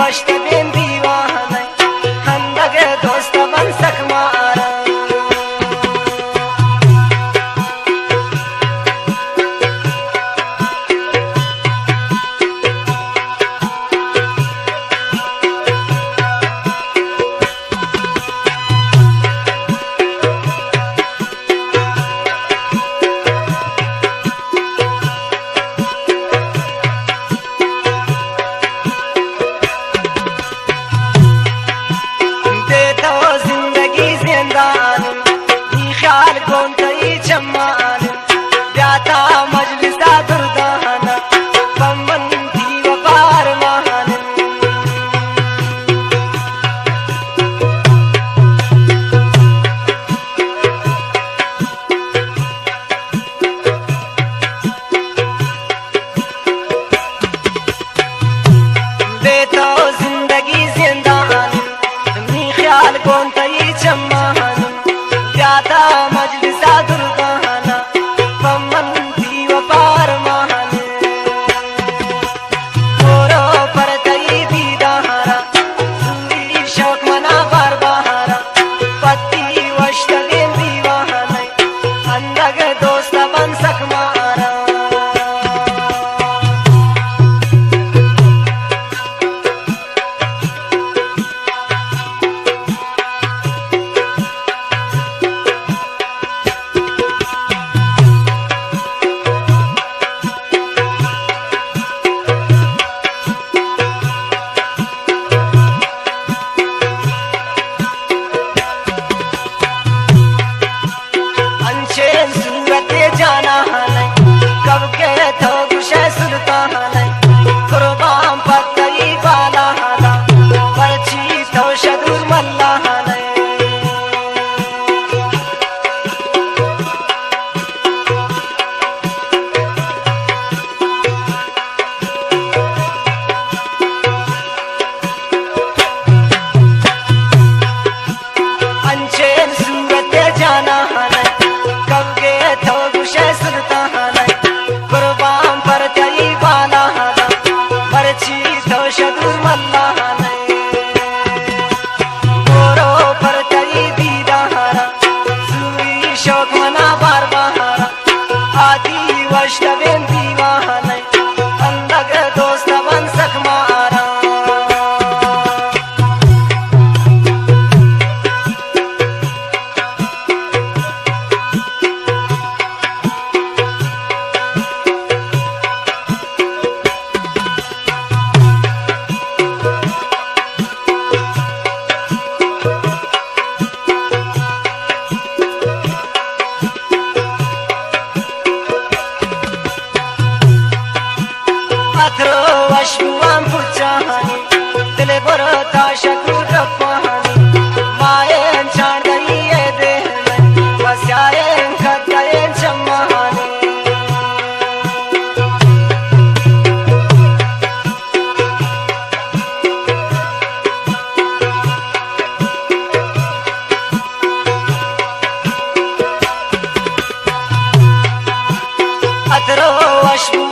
گشتگیں دیوانہ، ہندگ دوست بن سک مارا۔ دے تو زندگی زندان، نی خیال گون تئی چمان، بیا تا مجلس دردان، پمن دیو پارمان۔ دے تو زندگی زندان، نی خیال گون تئی چمان، زیادہ مجلس دردان، پمن دیو پارمان۔ برو پر تئی دیدارا، زوری شوق منا بار بارا، پتی وشتگیں دیوانہ، اندگ دوست بن سک مارا۔ انچیں صورت جانانہ، کب کہ تو گشئے سلطانہ، قربان پر تئی بالانہ، مرچی تو شدور ملانہ۔ انچیں صورت جانانہ، کب کہ تو گشئے سلطانہ، قربان پر تئی بالانہ، مرچی تو شدور ملانہ۔ برو پر تئی دیدارا، زوری شوق منا بار بارا، آتی وشتگیں دیوانہ، اندگ دوست بن سک مارا۔ عطر و وشبوان پچانی، دل برو تا شکو رپانی، مائیں چاندنی اے دے، بس یاریں کدیں چمانی۔ عطر و وشبو